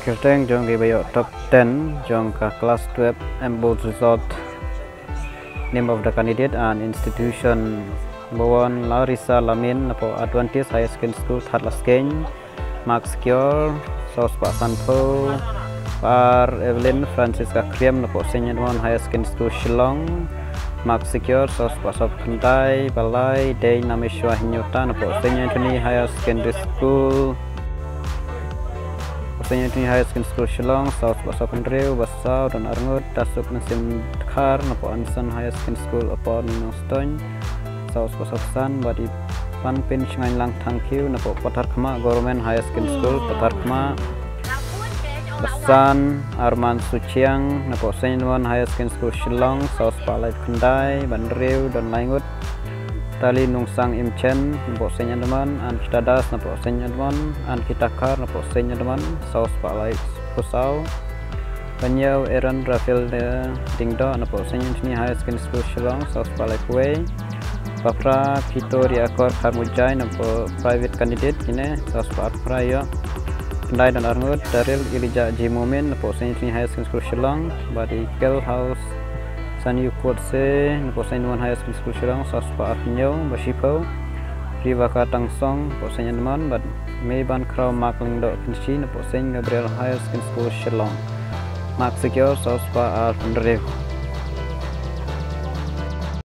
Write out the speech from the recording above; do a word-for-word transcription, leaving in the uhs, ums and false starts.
Kyrteng jong ki ba ïoh top ten jong ka class twelve, Amber Result. Name of the candidate and institution: number one, Larissa Lamin, napoh Adventist Higher Secondary School, Thadlaskein. Mark secure, saw spah sanphew. Par Evelyn Francisca Kriam, napoh Saint Edmund Higher Secondary School, Shillong. Mark secure, saw spah sawphew khyndai. Ba lai, Dei Namishwa Hinyota, napoh Saint Anthony Higher Secondary School. Saint Anthony Higher Secondary School, Shillong, saw spah sawphew hynriew. Ba saw, Donarngut Tasuk Mynsiem Dkhar, napoh Anson Higher Secondary School, Upper New Nongstoiñ, saw spah sawphew san. Ba dei, Panpinshngaiñlang Thangkhiew, napoh Patharkhmah Government Higher Secondary School, Patharkhmah. Ba san, Arman Suchiang, napoh Saint Edmund Higher Secondary School, Shillong, saw spah laiphew khyndai. Ba hynriew, Donlaingut Tali Nungsang Imchen, napoh Saint Edmund, Ankita Das, napoh Saint Edmund, Ankita Kar, napoh Saint Edmund, saw spah laiphew saw. Ba hynñiew, Aaron Raphael Diengdoh, napoh Saint Anthony Higher Secondary School, Shillong, saw spah laiphew wei. Ba phra, Victoria Akor Kharmujai, napoh private candidate, kine, saw spah arphew phra ïoh. Khyndai, Donarngut Daryl Elijah G Momin, napoh Saint Anthony Higher Secondary School, Shillong. Ba dei, Girl House San Yu Kotse, napoh Saint Edmund Higher Secondary School, Shillong, saw spah arphew hynñiew. Ba shiphew, Rivaka Tangsong, napoh Saint Edmund, bad Meibankhraw Mark Lyngdoh Kynshi, napoh Saint Gabriel Higher Secondary School, Shillong. Mark secure, saw spah arphew hynriew.